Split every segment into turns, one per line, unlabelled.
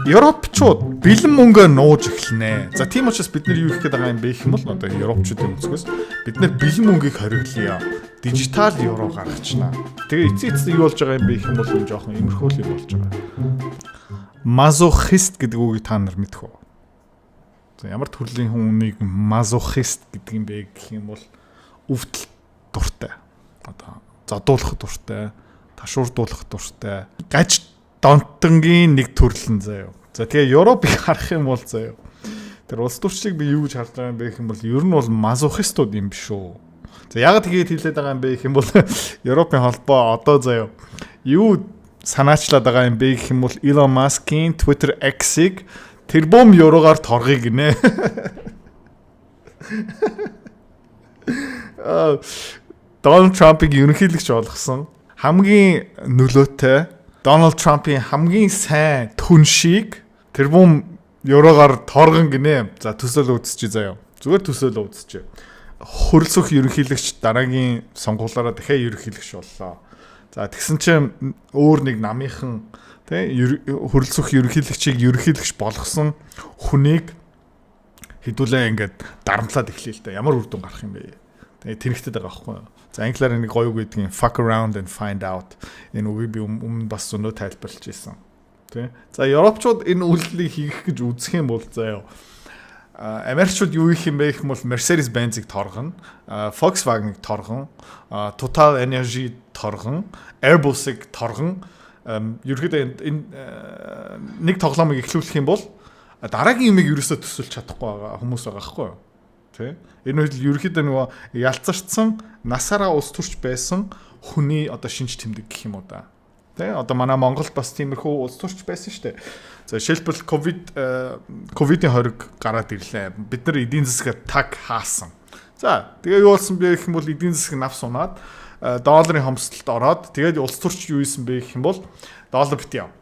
Европчууд бэлэн мөнгөө нууж эхэлнэ. За, тийм учраас бид нар юу хийх гээд байгаа юм бэ гэх юм бол одоо европчуудын өнцгөөс бид нар бэлэн мөнгийг хориглоё. Дижитал евро гаргачна. Тэгээ эцсийн эцэст юу болж байгаа юм бэ гэх юм бол энэ жоохон иймэрхүү юм болж байгаа. Мазохист гэдэг үгийг та нар мэдэх үү? За, ямар төрлийн хүнийг мазохист гэдэг юм бэ гэх юм бол өвдөл дуртай. Одоо зодуулах дуртай, ташуурдуулах дуртай. Гаж донтонгийн нэг төрөл нь заяа. За, тэгээ Европыг харах юм бол заяа. Тэр улс төрчийг би юу гэж харж байгаа юм бэ гэх юм бол ер нь бол мазохистууд юм биш үү? За, яг тэгээд хэлээд байгаа юм бэ гэх юм бол Европын холбоо одоо заяа юу санаачлаад байгаа юм бэ гэх юм бол Elon Musk-ийн Twitter X-ийг тэрбум еврогоор торгоё гинэ. Дональд Трампыг ерөнхийлөгч болгосон хамгийн нөлөөтэй, Дональд Трампын хамгийн сайн түншийг тэрбум еврогоор торгон гинэ. За, төсөөлөө үзчихье заяа. Зүгээр төсөөлөө үзчихье. Хөрөлсөх ерөнхийлөгч дараагийн сонгуулиараа дахиад ерөнхийлөгч боллоо. За, тэгсэн чинь өөр нэг намынхан тий хөрөлсөх ерөнхийлөгчийг ерөнхийлөгч болгосон хүнийг хэдүүлээ ингээд дарамтлаад эхлэе л та. Ямар үр дүн гарах юм бэ? Тэгээ тэнэгтэд байгаа байхгүй юу? За, англиар нэг гоё үг гэдгийг "fuck around and find out". Энэ үгийг би өмнө бас зөндөө тайлбарлаж ирсэн. Тэ. За, европчууд энэ үйлдэлийг хийх гэж үзэх юм бол заяа. Америкчууд юу хийх юм бэ гэх юм бол Mercedes Benz-ийг торгоно, Volkswagen-ыг торгоно, Total Energy торгоно, Airbus-ыг торгоно. Ерөнхийдөө энэ нэг тоглоомыг эхлүүлэх юм бол дараагийн юмыг ерөөсөө төсөөлж чадахгүй байгаа хүмүүс байгаа байхгүй юу? Тэ? Энэ үед л ерөнхийдөө нөгөө ялцарцсан насаараа улс төрч байсан хүний одоо шинж тэмдэг гэх юм уу да. Тэ? Одоо манай Монголд бас тиймэрхүү улс төрч байсан шүү дээ. За, жишээлбэл ковидын хориг гараад ирлээ. Бид нар эдийн засгаа таг хаасан. За, тэгээ юу болсон бэ гэх юм бол эдийн засаг навс унаад, долларын хомсдолд ороод, тэгээд улс төрч юу хийсэн бэ гэх юм бол доллар битгий яв.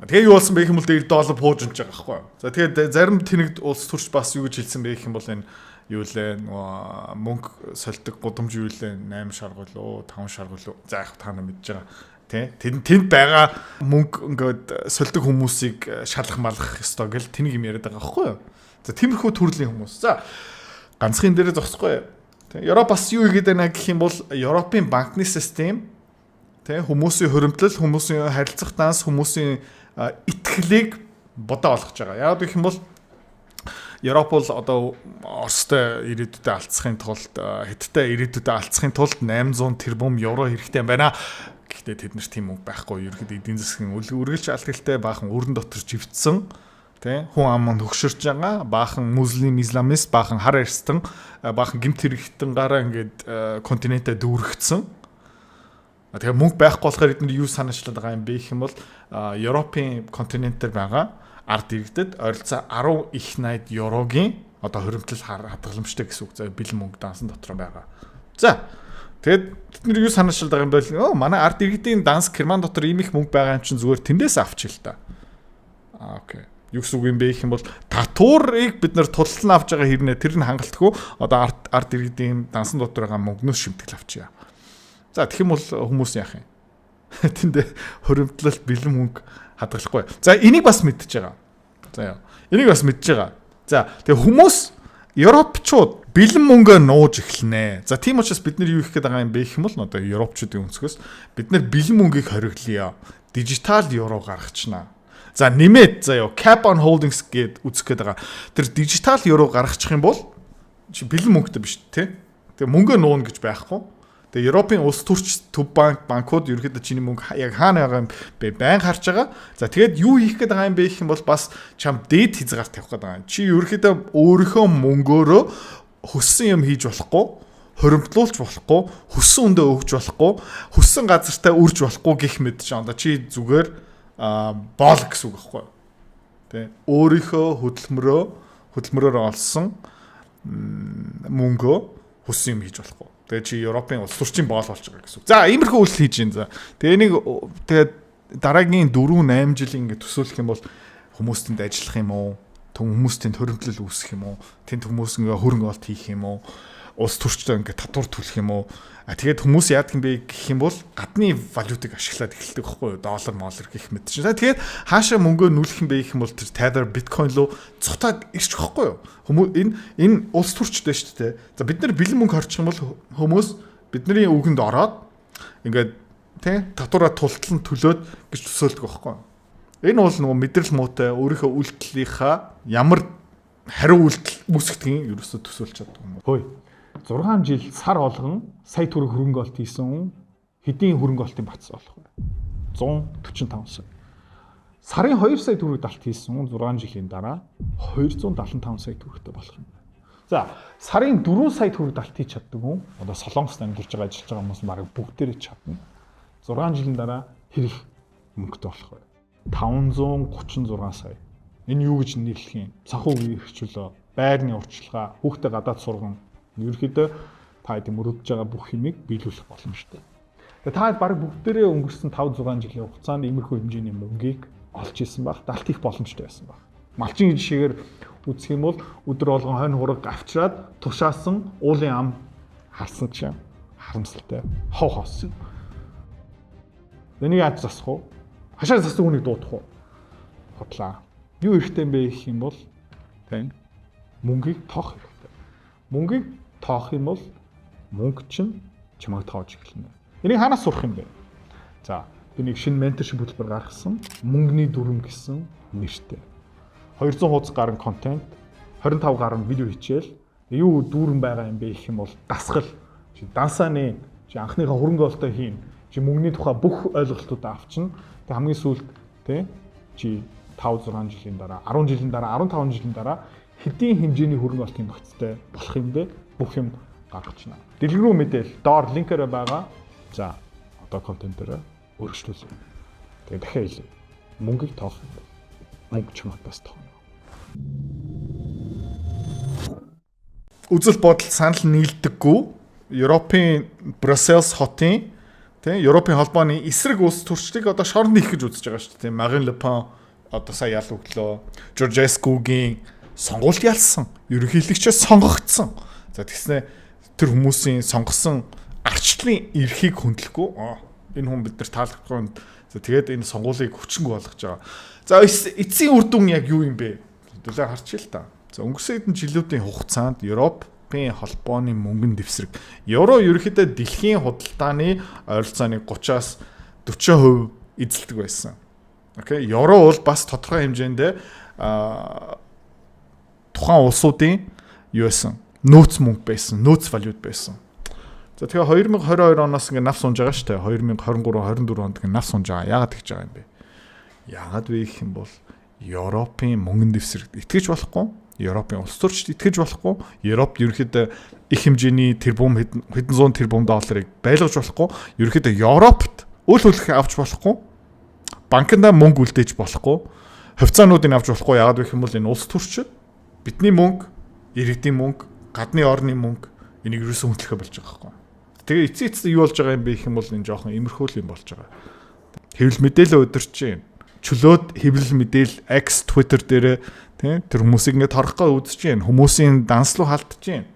Тэгээ юу болсон бэ гэх юм бол дээр доллар пуужинж байгаа байхгүй юу. За, тэгээд зарим тэнэгд улс төрч бас юу гэж хэлсэн бэ гэх юм бол энэ юу лээ, нөгөө мөнгө сольдог гудамж юу лээ, 8 шаргал уу, 5 шаргал уу. За, яг та нар мэдж байгаа. Тэ, тэнд тэнд байгаа мөнгө ингээд сольдог хүмүүсийг шалах малах ёстой гэл тэнийг юм яриад байгаа байхгүй юу. За, тиймэрхүү төрлийн хүмүүс. За, ганцхан дээрээ зогсохгүй. Тэ, Европ бас юу хийгээд байна гэх юм бол Европын банкны систем, тэ, хүмүүсийн хуримтлал, хүмүүсийн харилцах данс, хүмүүсийн итгэлийг бодоо олгож байгаа. Яг гэх юм бол Европ бол одоо Оростой ирээдүйдээ алдсахын тулд, Хятадтай ирээдүйдээ алдсахын тулд 800 тэрбум евро хэрэгтэй юм байна. Гэхдээ тэд нар тийм мөнгө байхгүй. Ерөнхийдөө эдийн засгийн үргэлж алдагтай, баахан өрн дотор живдсэн, тий, хүн ам нь хөгшөрч байгаа, баахан муслим, исламист, баахан хар арьстан, баахан гэмт хэрэгтэн гараа ингээд континентээ дүүргэцсэн. Тэгээ мөнгө байхгүй болохоор эдгээр юу санаачлаад байгаа юм бэ гэх юм бол Европын континентээр байгаа ард иргэдэд ойролцоо 10 их 80 еврогийн одоо хуримтлал хадгаламжтай гэсэн үг. За, бэлэн мөнгө дансан дотор байгаа. За, тэгээд тэд нар юу санаачлаад байгаа юм бэ? Оо, манай ард иргэдийн данс керман дотор ийм их мөнгө байгаа юм чинь зүгээр тэндээс авчих л та. Аа, okay. Юу гэсэн үг юм бэ гэх юм бол татварыг бид нар тултал нь авч байгаа хэрнээ тэр нь хангалтгүй, одоо ард иргэдийн дансан дотор байгаа мөнгнөөс шимтгэл авчия. За, тэгэх юм бол хүмүүс яах юм? Тэнд хуримтлал бэлэн мөнгө хадгалахгүй. За, энийг бас мэдчихэж байгаа. За яа. Энийг бас мэдж байгаа. За, тэгээ хүмүүс европчууд бэлэн мөнгөө нууж эхэлнэ. За, тийм учраас бид нар юу хийх гээд байгаа юм бэ гэх юм бол одоо европчуудын өнцгөөс бид нар бэлэн мөнгийг хориглоё. Дижитал евро гаргачна. За, нэмээд заяо Cap on Holdings гээд үзэх гээд байгаа. Тэр дижитал евро гаргачих юм бол чи бэлэн мөнгөтэй биш тий. Тэгээ мөнгөө нууна гэж байхгүй. Тэгээ Европын улс төрч төв банк банкуд ерөөхдөө чиний мөнгө яг хаана байгаа юм бэ байн харж байгаа. За, тэгээд юу хийх гээд байгаа юм бэ гэх юм бол бас чам дээд хязгаар тавих гээд байгаа юм. Чи ерөөхдөө өөрийнхөө мөнгөөрөө хүссэн юм хийж болохгүй, хуримтлуулж болохгүй, хүссэн үндэ өгч болохгүй, хүссэн газартаа үрж болохгүй гэх мэт чинь одоо чи зүгээр боол гэсэн үг байхгүй юу? Тэ, өөрийнхөө хөдөлмөрөөр олсон мөнгөө хүссэн юм хийж болохгүй. Тэгээ чи Европын улс төрчийн боол болж байгаа гэсэн үг. За, иймэрхүү үйлдэл хийж байна. За. Тэгээ энийг тэгээд дараагийн 4 8 жил ингээд төсөөлөх юм бол хүмүүс тэнд ажиллах юм уу? Түн хүмүүс тэнд хуримтлал үүсгэх юм уу? Тэнд хүмүүс ингээ хөрөнгө олт хийх юм уу? Улс төрчдөө ингээд татвар төлөх юм уу? А тэгээд хүмүүс яадаг юм бэ гэх юм бол гадны валютыг ашиглаад эхэлдэг байхгүй юу? Доллар, моллар гэх мэт чинь. Тэгээд хаашаа мөнгөө нүүлэх юм бэ гэх юм бол тэр Tether, Bitcoin руу цутаад ирчих байхгүй юу? Хүмүүс энэ улс төрчдөө шүү дээ. За, бид нар бэлэн мөнгө хорчих юм бол хүмүүс бидний үгэнд ороод ингээд тий татвараа тултлан төлөөд гэж төсөөлдөг байхгүй юу? Энэ бол нөгөө мэдрэл муутай, өөрийнхөө үйлдэлийнхаа ямар хариу үйлдэл үүсгэдгийг ерөөсөө төсөөлж чаддаг юм.
Хөөе. 6 жил сар болгон сая төгрөг хөрөнгө олт хийсэн хүн хэдийн хөрөнгө олтын багц болох вэ? 145 сая. Сарын 2 сая төгрөг далт хийсэн хүн 6 жилийн дараа 275 сая төгрөгтэй болох юм байна. За, сарын 4 сая төгрөг далт хийж чаддаг хүн, одоо Солонгост амьдарч байгаа, ажиллаж байгаа хүмүүс бараг бүгдээрээ чадна. 6 жилийн дараа хэрэг мөнгөтэй болох вэ? 536 сая. Энэ юу гэж нэрлэх юм? Санхүүгийн эрхчлөө, байрны урьдчилгаа, хүүхдээ гадаад сурган. Ерөнхийдөө та хэдийн мөрөдөж байгаа бүх юмыг биелүүлэх боломжтой. Тэгээ та бараг бүгдээрээ өнгөрсөн 5 6 жилийн хугацаанд иймэрхүү хэмжээний мөнгийг олж исэн баг, далт хийх боломжтой байсан баг. Малчин жишээгээр үзэх юм бол өдөр болгон хонь хураг авчраад тушаасан уулын ам харсан чинь харамсалтай хов хоосон. Энийг яаж засах вэ? Хашаа засах хүнийг дуудах уу? Хотлаа. Юу хэрэгтэй юм бэ гэх юм бол тань мөнгийг тоох хэрэгтэй. Мөнгийг тоох юм бол мөнгө чинь чамайг тоож эхэлнэ. Энийг хаанаас сурах юм бэ? За, би нэг шинэ mentorship хөтөлбөр гаргасан. Мөнгөний дүрм гэсэн нэртэй. 200 хуудас гарan контент, 25 гаруй видео хичээл. Юу дүүрэн байгаа юм бэ гэх юм бол дасгал, чи дансааны, чи анхныхаа хөрөнгө оруулалтаа хийн, чи мөнгөний тухай бүх ойлголтуудаа авчна. Тэг хамгийн сүүлд тий чи 5 6 жилийн дараа, 10 жилийн дараа, 15 жилийн дараа хэдийн хэмжээний хөрөнгө оруулалтын багцтай болох юм бэ? Бүх юм гаргачна. Дэлгэрэнгүй мэдээлэл доор линкээр байгаа. За, одоо контентоор өргөжлүүлье. Тэгээ дахиад хэлье. Мөнгийг тоох юм бол мөнгө чамайг бас тооно.
Үзэл бодол санал нийлдэггүй Европын Брюссельс хотын тийм Европын холбооны эсрэг улс төрчдийг одоо шорон хийх гэж үзэж байгаа шүү дээ. Тийм Марин Ле Пен одоо сая ял өглөө. Жоржескугийн сонгуульд ялсан. Ерөнхийлөгчөө сонгогдсон. За, тэгснэ тэр хүмүүсийн сонгосон арчлалын эрхийг хүндлэхгүй. Энэ хүн бид нар таалагдахгүй. За, тэгээд энэ сонгуулийг хүчингүй болгож байгаа. За, эцсийн үр дүн яг юу юм бэ? Хэдүүлээ харчих л та. За, өнгөрсөн хэдэн жилүүдийн хугацаанд Европын холбооны мөнгөн дэвсрэг. Евро ерөнхийдөө дэлхийн худалдааны ойролцоогоо 30-аас 40% эзэлдэг байсан. Окей, евро бол бас тодорхой хэмжээнд тухайн улсуудын юу байсан? Нөөц мөнгө байсан, нөөц валют байсан. За, тэгэхээр 2022 оноос ингээ навс унж байгаа шүү дээ. 2023 24 онд ингээ навс унж байгаа. Яагаад тэгж байгаа юм бэ? Яагаад вэ гэх юм бол Европын мөнгөн дэвсрэгт итгэж болохгүй. Европын улс төрчд итгэж болохгүй. Европ ерөнхийдөө их хэмжээний тэрбум, хэдэн зуун тэрбум долларыг байлгаж болохгүй. Ерөнхийдөө Европт үл хөдлөх авч болохгүй. Банкндаа мөнгө үлдээж болохгүй. Хувьцаануудыг авч болохгүй. Яагаад гэх юм бол энэ улс төрчид бидний мөнгө, иргэдийн мөнгө, гадны орны мөнгө, энийг ерөөсөө хүндлэхэ болж байгаа байхгүй. Тэгээ эцсийн эцэст юу болж байгаа юм бэ гэх юм бол энэ жоохон имерхүүл юм болж байгаа. Хэвлэл мэдээлэл удирч чинь чөлөөт хэвлэл мэдээлэл X, Twitter дээр тийм тэр хүмүүсийг ингээд торох гоо үзэж чинь хүмүүсийн данслуу халдж чинь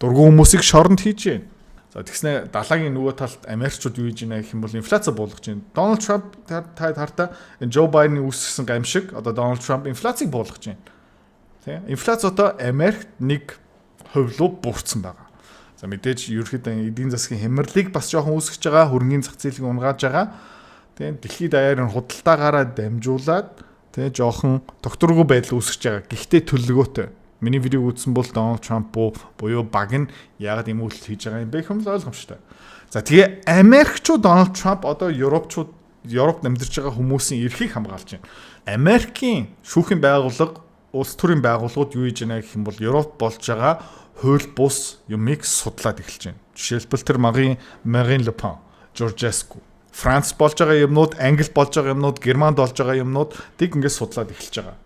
дургу хүмүүсийг шоронд хийж чинь. За, тэгснэ далаагийн нөгөө талд Америкчууд юу хийж байна гэх юм бол инфляци буулгаж байна. Дональд Трамп, та хартаа энэ Жо Байдны үүсгэсэн гамшиг, одоо Дональд Трамп инфляцийг буулгаж байна. Тийм. Инфляц одоо Америкт 1% руу буурсан байгаа. За, мэдээж ерөөхдөө эдийн засгийн хямралыг бас жоохон үүсгэж байгаа, хөрөнгөний зах зээлийг унгааж байгаа. Тийм, дэлхийд даяар нь худалдаагаараа дамжуулаад тийм жоохон докторгүй байдал үүсгэж байгаа. Гэхдээ төлөвлөгөөтэй. Миний видеог үзсэн бол Дональд Трамп буюу баг нь яагаад ийм үйлдэл хийж байгаа юм бэ гэх юм л ойлгомжтой. За, тэгээ Америкчууд, Дональд Трамп одоо Европчууд, Европт амьдарч байгаа хүмүүсийн эрхийг хамгаалж байна. Америкийн шүүхийн байгууллага, улс төрийн байгууллагууд юу хийж байна гэх юм бол Европт болж байгаа хууль бус юмыг судлаад эхэлж байна. Жишээлбэл, тэр Марин Ле Пен, Жоржеску, Франц болж байгаа юмнууд, Англи болж байгаа юмнууд, Германд болж байгаа юмнууд тийг ингээд судлаад эхэлж байгаа.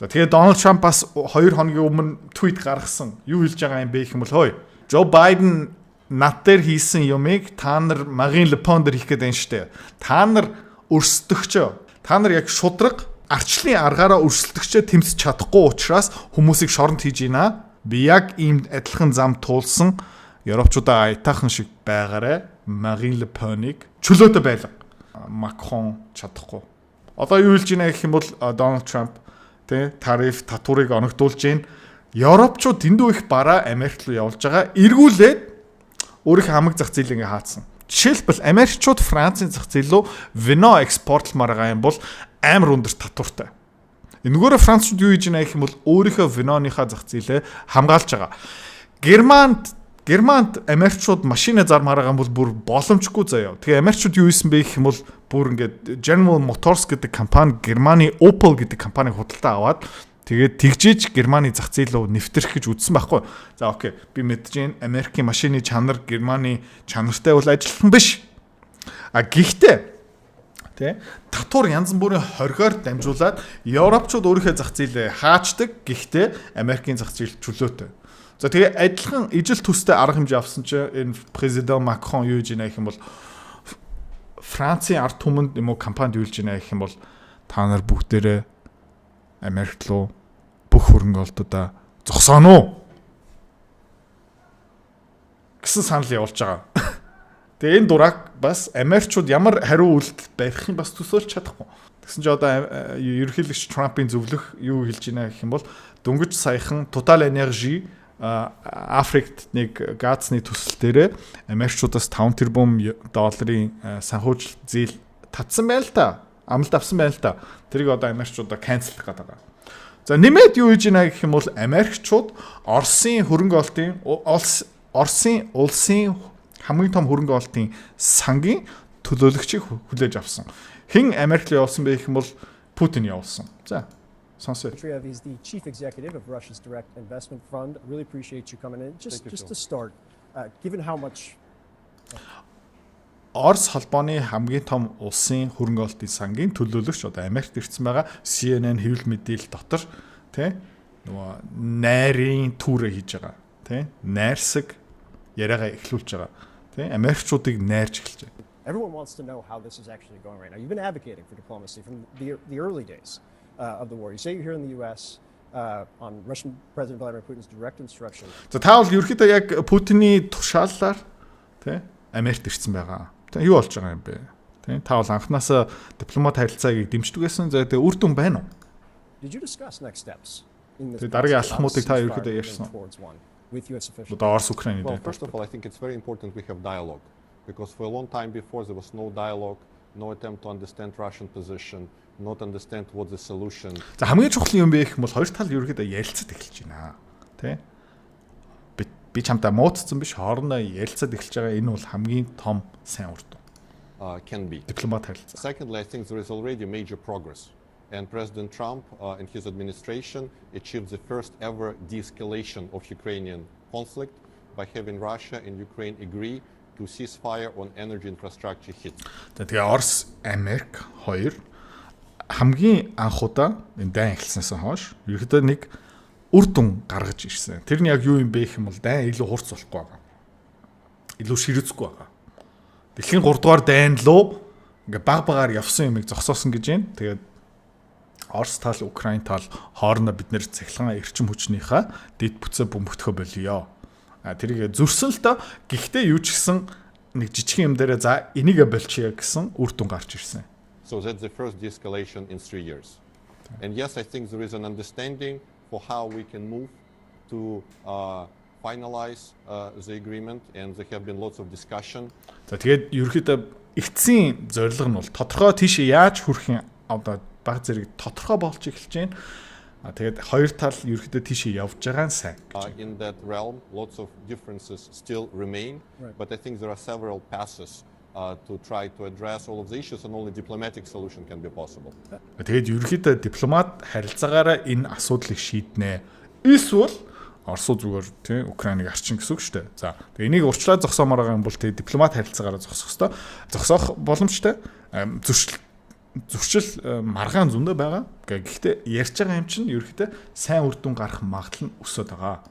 За, тэгээд Дональд Трамп бас 2 хоногийн өмнө твит гаргасан. Юу хэлж байгаа юм бэ гэх юм бол хөөе. Жо Байден над дээр хийсэн юмыг та нар Марин Ле Пен дээр хийх гээд байна штэ. Та нар өрсөлдөгчөө. Та нар яг шудраг арчлын аргаараа өрсөлдөгчөө тэмцэж чадахгүй учраас хүмүүсийг шоронд хийж байна. Би яг ийм адилхан зам туулсан Европчуудаа аятайхан шиг байгаарай. Марин Ле Пенийг чөлөөтэй байлга. Макрон чадахгүй. Одоо юу хэлж байна гэх юм бол Дональд Трамп, тий, тариф татварыг оногдуулж байна. Европчууд дэндүү их бараа Америк руу явуулж байгаа. Эргүүлээд өөрийнхөө хамаг зах зээлийг ингээ хаацсан. Жишээлбэл, Америкчууд Францын зах зээл рүү вино экспортлмаар байгаа юм бол амар өндөр татвартай. Энэгээрээ францууд юу хийж байна гэх юм бол өөрийнхөө виноныхаа зах зээлээ хамгаалж байгаа. Германд Америкчууд машина зармаар байгаа юм бол бүр боломжгүй заяа. Тэгээ Америкчууд юу хийсэн бэ гэх юм бол бүр ингээд General Motors гэдэг компани Германы Opel гэдэг компаниг худалдаа аваад, тэгээд тэгжээж Германы зах зээл рүү нэвтрэх гэж үзсэн байхгүй. За, okay. Би мэдэж байна. Америкийн машины чанар Германы чанартай бол адилхан биш. А гэхдээ, тий, татвар янз бүрийн хоригоор дамжуулаад европчууд өөрийнхөө зах зээлээ хаачдаг. Гэхдээ Америкийн зах зээл чөлөөтэй. За, тэгээ адилхан ижил төстэй арга хэмжээ авсан чинь энэ президент Макрон юу хийж байна гэх юм бол Францын ард түмэнд юм уу, компанид юу хийж байна гэх юм бол та нар бүгдээрээ Америкт руу бүх хөрөнгө оруулалтуудаа зогсооно гэсэн санал явуулж байгаа. Тэгээ энэ дурак бас Америкчууд ямар хариу үйлдэл барихыг бас төсөөлж чадахгүй. Тэгсэн чинь одоо ерөнхийлөгч Трампын зөвлөх юу хэлж байна гэх юм бол дөнгөж саяхан Total Energy Африкт нэг газны төсөл дээрээ Америкчуудаас 5 тэрбум долларын санхүүжилт зээл татсан байна л та. Амлалт авсан байна л та. Тэрийг одоо Америкчуудаа cancel лах гэдэг байгаа. За, нэмээд юу хийж байна гэх юм бол Америкчууд Оросын хөрөнгө оруулалтын улс Оросын улсын хамгийн том хөрөнгө оруулалтын сангийн төлөөлөгчийг хүлээж авсан. Хэн Америк руу явуулсан бэ гэх юм бол Путин явуулсан. За, сонсъё.
Dmitriev is the chief executive of Russia's Direct Investment Fund. I really appreciate you coming in. Just to start, given how much
Орос холбооны хамгийн том улсын хөрөнгө оруулалтын сангийн төлөөлөгч одоо Америкт ирсэн байгаа. CNN хэвлэл мэдээлэл дотор, тий, нөгөө найрын түүрэ хийж байгаа. Тий, найрсаг яриагаа эхлүүлж байгаа. Тий, Америкчуудыг найрж эхэлж байгаа.
Everyone wants to know how this is actually going right now. You've been advocating for diplomacy from the early days of the war. You say you're here in the U.S. On Russian President Vladimir Putin's direct instruction.
За, та бол ерөөхдөө яг Путиний тушаалаар, тий, Америкт ирсэн байгаа. Тэ, юу болж байгаа юм бэ? Тий, та бол анхнаасаа дипломат харилцааг дэмждэг байсан. За, тэгээ үр дүн байна уу?
Did you discuss next steps in this
Тэгээ дараагийн алхмуудыг та ерөөхдөө ярьсан уу?
towards one with US officials?
Одоо Орос Украины
Well,
дээр.
first of all, I think it's very important we have dialogue because for a long time before there was no dialogue, no attempt to understand Russian position, not understand what the solution
За, хамгийн чухал юм бэ гэх юм бол хоёр тал ерөөхдөө ярилцаад эхэлж байна. Тэ? Би чамтай муудсан биш, хоорондоо ярилцаад эхэлж байгаа. Энэ бол хамгийн том сайн үр дүн.
Can be.
Дипломат харилцаа.
Secondly, I think there is already major progress. And President Trump and his administration achieved the first ever de-escalation of Ukrainian conflict by having Russia and Ukraine agree to ceasefire on energy infrastructure hits.
За, тэгээ Орос, Америк хоёр хамгийн анх удаа энэ дайн эхэлснээс хойш ерөөхдөө нэг үр дүн гаргаж ирсэн. Тэр нь яг юу юм бэ гэх юм бол дайн илүү хурц болохгүй байгаа. Илүү ширүүцэхгүй байгаа. Дэлхийн 3 дугаар дайн луу ингээ баг багаар явсан юмыг зогсоосон гэж байна. Тэгээд Орос тал, Украин тал хоорондоо бид нэр цахилгаан эрчим хүчнийхээ дэд бүтцээ бөмбөгдөхөө болиё. А тэрийг зөрсөн л доо. Гэхдээ юу ч гэсэн нэг жижигхэн юм дээрээ за энийгэ болчихъя гэсэн үр дүн гарч ирсэн.
So that's the first de-escalation in 3 years. And yes, I think there is an understanding for how we can move to finalize the agreement, and there have been lots of discussion.
За, тэгээд ерөөхдөө эцсийн зорилго нь бол тодорхой тийшээ яаж хүрэхин одоо баг зэрэг тодорхой болж эхэлж байна. А тэгээд хоёр тал ерөөхдөө тийшээ явж байгаа нь сайн гэж.
In that realm, lots of differences still remain, but I think there are several paths to try to address all of the issues, and only diplomatic solution can be possible.
Тэгээд ерөөхдөө дипломат харилцаагаараа энэ асуудлыг шийднэ. Эсвэл Оросууд зүгээр, тий, Украиныг арчин гэсэн үг шүү дээ. За, тэгээ энийг урьдчилаад зогсоомоор байгаа юм бол тэгээ дипломат харилцаагаараа зогсох хэвээр зогсоох боломжтой. Зөрчил маргаан зөндөө байгаа. Гэхдээ ярьж байгаа юм чинь ерөөхдөө сайн үр дүн гарах магадлал нь өсөд байгаа.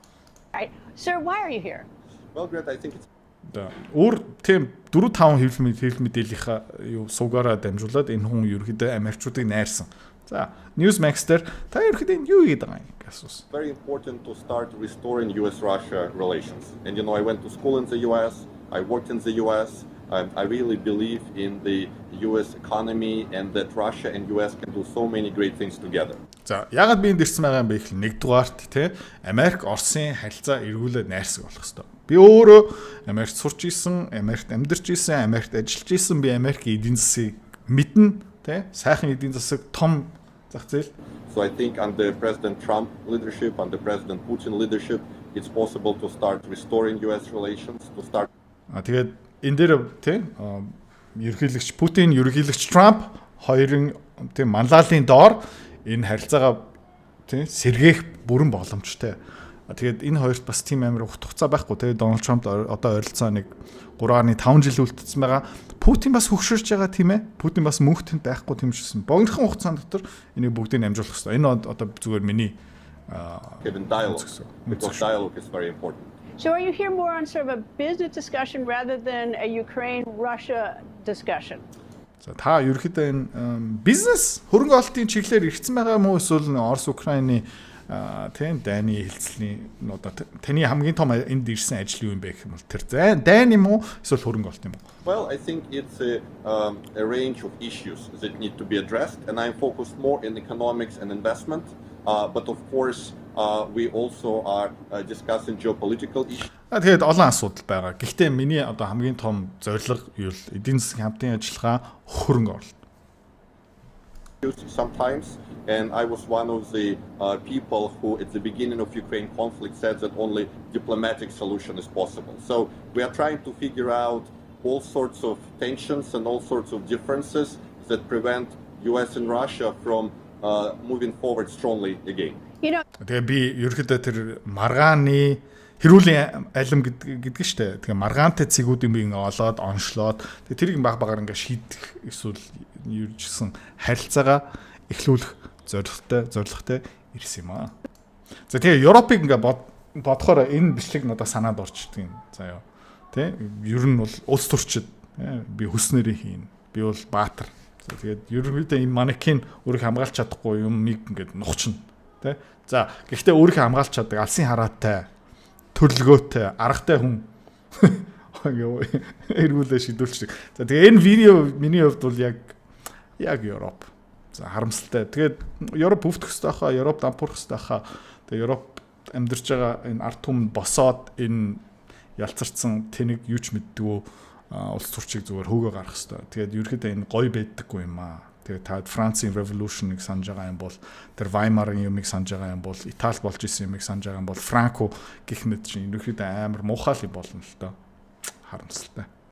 Right. Sir, why are you here?
Well, Greta, I think it's
Одоо өөр тийм 4 5 хэвлэл мэдээллийнхаа юу суугаараа дамжуулаад энэ хүн ерөөхдөө Америкчуудыг найрсан. За, Newsmax дээр та ерөөхдөө энд юу хийгээд байгаа юм? Асуусан.
Very important to start restoring US-Russia relations. And I went to school in the US, I worked in the US. I really believe in the US economy and that Russia and US can do so many great things together.
За, яагаад би энд ирсэн байгаа юм бэ гэхэл нэгдүгээрт те Америк Оросын харилцаа эргүүлээд найрсаг болох хэвээр. Би өөрөө Америкт сурч исэн, Америкт амьдарч исэн, Америкт ажиллаж исэн. Би Америкийн эдийн засгийг мэднэ те сайхан эдийн засаг, том зах зээл.
So I think under President Trump leadership, under President Putin leadership, it's possible to start restoring US relations, to start
А тэгээд энэ дээр тий ерөнхийлөгч Путин, ерөнхийлөгч Трамп хоёрын тий манлайлалын доор энэ харилцаагаа тий сэргээх бүрэн боломжтой. Тэгээд энэ хоёрт бас тийм амар урт хугацаа байхгүй тий. Дональд Трамп одоо ойролцоо нэг 3.5 жил үлдсэн байгаа. Путин бас хөгшөрч байгаа, тийм ээ. Путин бас мөнх тэнд байхгүй тийм шсэн. Богинохон хугацаанд дотор энийг бүгдийг амжуулах хэрэгтэй. Энэ одоо зүгээр миний
having dialogue, because dialogue is very important.
So are you here more on sort of a business discussion rather than a Ukraine-Russia discussion?
За, та ерөөхдөө энэ бизнес хөрөнгө оруулалтын чиглэлээр ирсэн байгаа юм уу эсвэл Орос Украины тийм дайны хэлцлийн одоо таны хамгийн том энд ирсэн ажил юу юм бэ гэх юм бол тэр зайн дайн юм уу эсвэл хөрөнгө оруулалт юм уу?
Well, I think it's a range of issues that need to be addressed, and I'm focused more in economics and investment. But of course, we also are discussing geopolitical issues.
А тэгээд олон асуудал байгаа. Гэхдээ миний одоо хамгийн том зорилго юу л эдийн засгийн хамтын ажиллагаа, хөрөнгө оруулалт.
Sometimes, and I was one of the people who at the beginning of Ukraine conflict said that only diplomatic solution is possible. So we are trying to figure out all sorts of tensions and all sorts of differences that prevent US and Russia from moving forward strongly again.
Тэгээ би ерөөхдөө тэр маргааны хэрүүлийн алим гэдэг нь штэ. Тэгээ маргаантай цэгүүдийг би ингээ олоод онцлоод тэгээ тэрийг баг багаар ингээ шийдэх эсвэл юу ч гэсэн харилцаагаа эхлүүлэх зорилготой ирсэн юм аа. За, тэгээ Европыг ингээ бодохоор энэ бичлэг надад санаанд орчдөг юм. За ёо. Тэ ер нь бол улс төрчид би хүснээрээ хийн. Би бол баатар. За, тэгээд ерөнхийдөө энэ манекен өөрийгөө хамгаалж чадахгүй юмыг ингээд нухчна. Тэ? За, гэхдээ өөрийгөө хамгаалж чаддаг, алсын хараатай, төлөвлөгөөтэй, аргатай хүн ингээ эргүүлээ шийдүүлчихдэг. За, тэгээ энэ видео миний хувьд бол яг Европ. За, харамсалтай. Тэгээд Европ өвдөх хэвээр хаа, Европ дампуурах хэвээр хаа. Тэгээ Европ амьдарч байгаа энэ ард түмэн босоод энэ ялцарцсан тэнэг юу ч мэддэггүй улс төрчийг зүгээр хөөгөө гаргах хэвээр. Тэгээд ерөөхдөө энэ гоё байдаггүй юм аа. Тэгээд та Францын revolution-ыг санаж байгаа юм бол, тэр Ваймарын юмыг санаж байгаа юм бол, Итали болж исэн юмыг санаж байгаа юм бол, Франко гэх мэт чинь ерөөхдөө амар муухай л болно л доо. Харамсалтай.